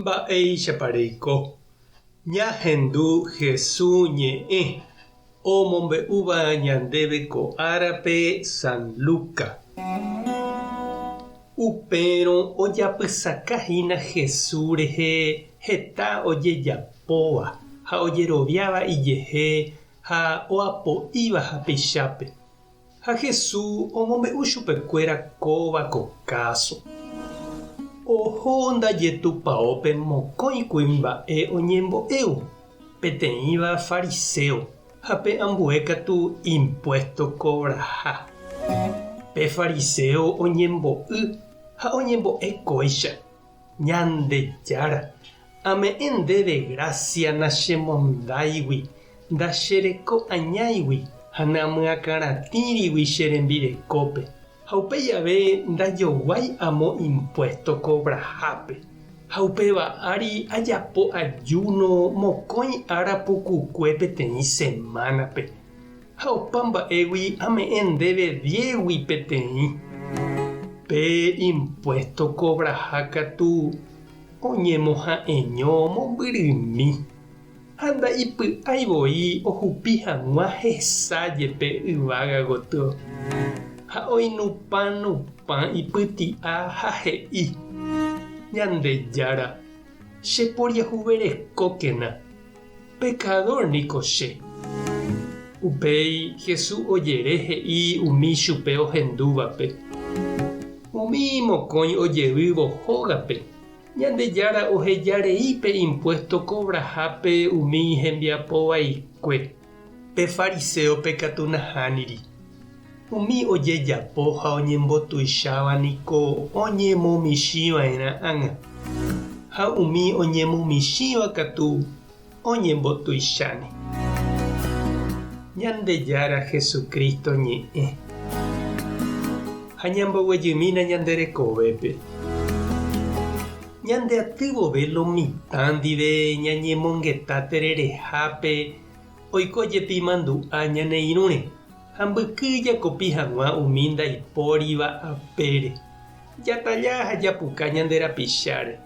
Mba'éichapa reiko? Ñahendu Hesu ñe'ẽ omombe'úva ñandéve ko árape San Luca. Upérõ ojapysaka hína Hesu rehe heta ojejapóva ha ojeroviáva ijehe ha oapo'íva hapichápe. Ha Jesús omombe'u chupekuéra kóva ko káso. Oho ndaje tupaópe mokõi kuimba'e oñembo'évo, peteĩva fariséo ha pe ambue katu impuésto kovraha. Pe fariséo oñembo'y ha oñembo'e kóicha, Ñandejára, ame'ẽ ndéve grásia nachemondáigui, ndachereko añáigui ha namyakãratĩrigui che rembirekópe, ha upéi ave ndajoguái amo impuésto kovrahápe. Ha upéva ári ajapo ajúno mokõi ára pukukue peteĩ semánape. Ha opa mba'égui ame'ẽ ndéve diégui peteĩ. Pe impuésto kovraha katu oñemoha'eño mombyrymi, ha nda'ipy'ái voi ohupi hag̃ua hesa jepe yvága gotyo. Ha oinupã nupã ipyti'a ha he'i, Ñandejára, cheporiahuverekókena. Pekadór niko che. Upéi Jesús ojere he'i umi chupe ohendúvape, Umi mokõi ojevývo hógape, Ñandejára oheja rei pe impuésto kovrahápe umi hembiapo vaikue, pe fariséope katu nahániri. Umi ojejapo ha oñembotuicháva niko oñemomichĩva'erã ág̃a, ha umi oñemomichĩva katu oñembotuicháne. Ñandejára Jesucristo ñe'ẽ. Ha ñamboguejymína ñande rekovépe. Ñande aty vove lo mitã ndive ñañemongeta tererehápe Oiko jepi mandu'a ñane irũre ha mbyky jakopi hag̃ua umi ndaipóriva apére. Jatalla ha japuka ñande rapicháre.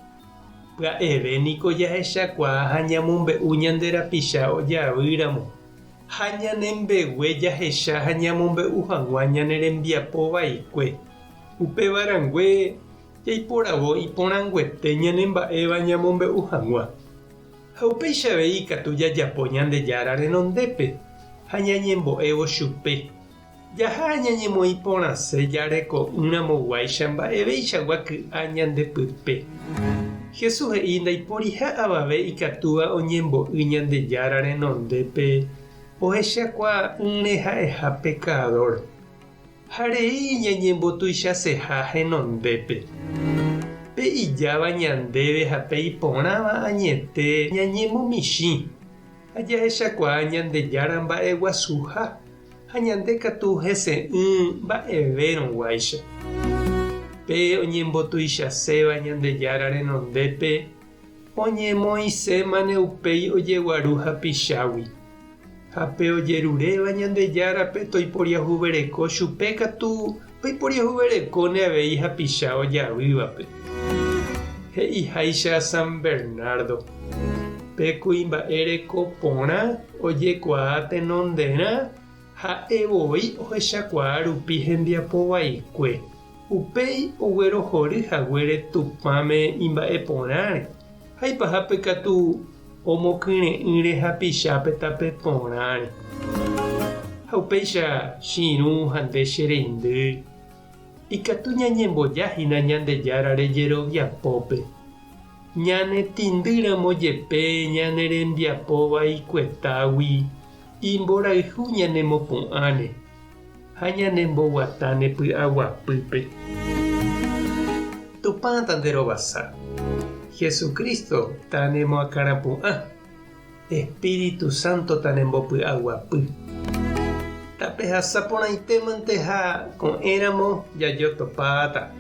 Pya'eve niko jahechakuaa ha ñamombe'u ñande rapicha ojavýramo, ha ñane mbegue jahecha ha ñamombe'u hag̃ua ñane rembiapo vaikue. Upéva rangue jaiporavo iporãnguete ñane mba'éva ñamombe'u hag̃ua. Ha upéicha avei ikatu jajapo Ñandejára renondépe ha ñañembo'évo chupe. Jaha ñañemoĩ porãse jareko'ỹramoguáicha mba'eveichagua ky'a ñande pype. Jesús he'i ndaiporiha avave ikatúva oñembo'y Ñandejára renondépe ohechakuaa'ỹre ha'eha pekadór. Ha rei ñañembotuichaseha henondépe. Pe ijáva ñandéve ha pe iporãva añete ñañemomichĩ, ha jahechakuaa Ñandejára mba'eguasuha, ha ñande katu hese'ỹ mba'evérõguáicha. Pe oñembotuichaséva Ñandejára renondépe oñemoĩsémane upéi ojeguaru hapichágui. Ha pe ojeruréva Ñandejárape toiporiahuvereko chupe katu oiporiahuverekóne avei hapicha ojavývape. He'iháicha San Bernardo, Pe kuimba'e reko porã ojekuaa tenonderã ha'e voi ohechakuaa rupi hembiapo vaikue, upéi oguerohory haguére Tupãme imba'e porãre, ha ipahápe katu Omokyre'ỹre hapichápe tape porãre. Ha upéicha che irũ ha nde che reindy, ikatu ñañemboja hína Ñandejárare jeroviapópe. Ñane tĩndýramo jepe ñane rembiapo vaikuetágui, imborayhu ñanemopu'ãne ha ñanemboguatáne py'aguapýpe. Tupã tanderovasa. Jesucristo tanemoakãrapu'ã. Espíritu Santo tanembopy'aguapy. Tapehasa porãitémante ha ko'ẽramo jajotopáta.